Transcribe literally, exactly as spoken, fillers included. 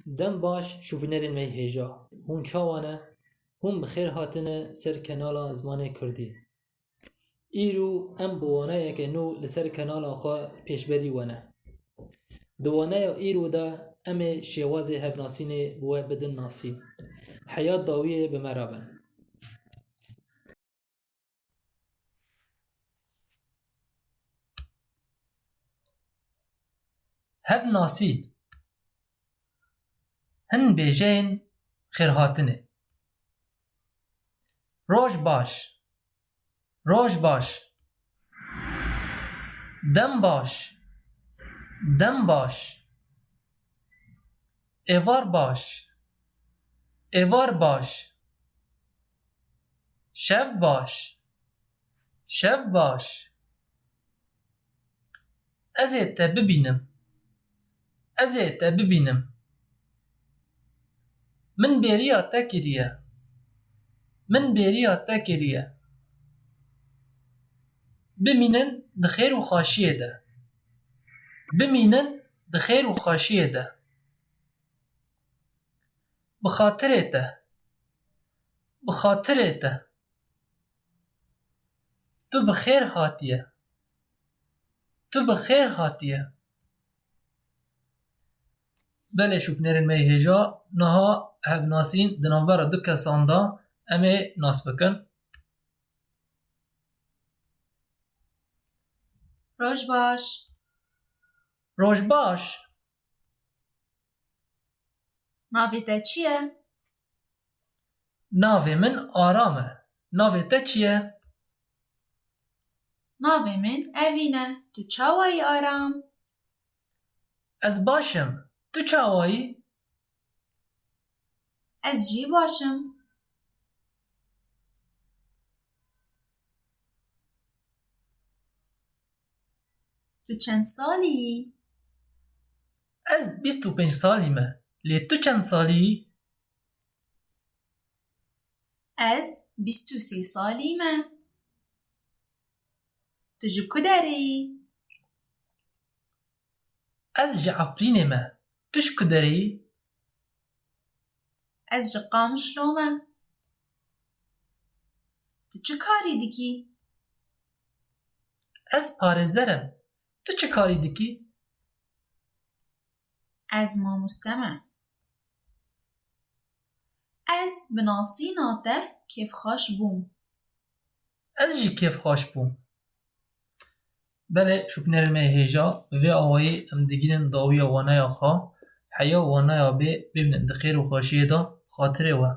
Dem baş şûbînerên me yê hêja. Hûn çawa ne? Hûn bi xêr hatine ser kanala Zimanê Kurdî. Îro em bi waneyeke nû li ser kanala xwe pêşberî we ne. Di waneya îro de em ê şêwazê hevnasînê bi we bidin nasîn. Heya dawiyê bi me re bin. Hevnasîn. Hin bêjeyên xêrhatinê. Roj baş. Roj baş. Dem baş. Dem baş. Êvar baş. Êvar baş. Şev baş. Şev baş. Ez ê te bibînim. Ez ê te bibînim. Min bêriya te kiriye. Min bêriya te kiriye. Bimînin di xêr û xweşiyê de. Bimînin di xêr û xweşiyê de. Bi xatirê te. Bi xatirê te. Tu bi xêr hatiye. Tu bi xêr hatiye. Belê şûbînerên me yê hêja, niha hevnasîn di navbera du kesan de em ê nas bikin. Roj baş. Roj baş. Navê te çi ye? Navê min Aram e. Navê te çi ye? Navê min Evîn e. Tu çawa yî Aram? Ez baş im. Tu çawa yî? Ez jî baş im. Tu çend salî yî? Ez bîst û pênc salî me. Lê tu çend salî yî? Ez bîst û sê salî me. Tu ji ku derê yî? Ez ji Efrînê me. Tu ji ku derê yî? Ez ji Qamişlo me. Tu çi karî dikî? Ez parêzer im. Tu çi karî dikî? Ez mamoste me. Ez bi nasîna te kêfxweş bûm. Ez jî kêfxweş bûm. Belê, şûbînerên me yê hêja, bi vê awayî em digihînin dawiya waneya xwe. Heya waneya bê, bimînin di xêr û xweşiyê de, xatirê we.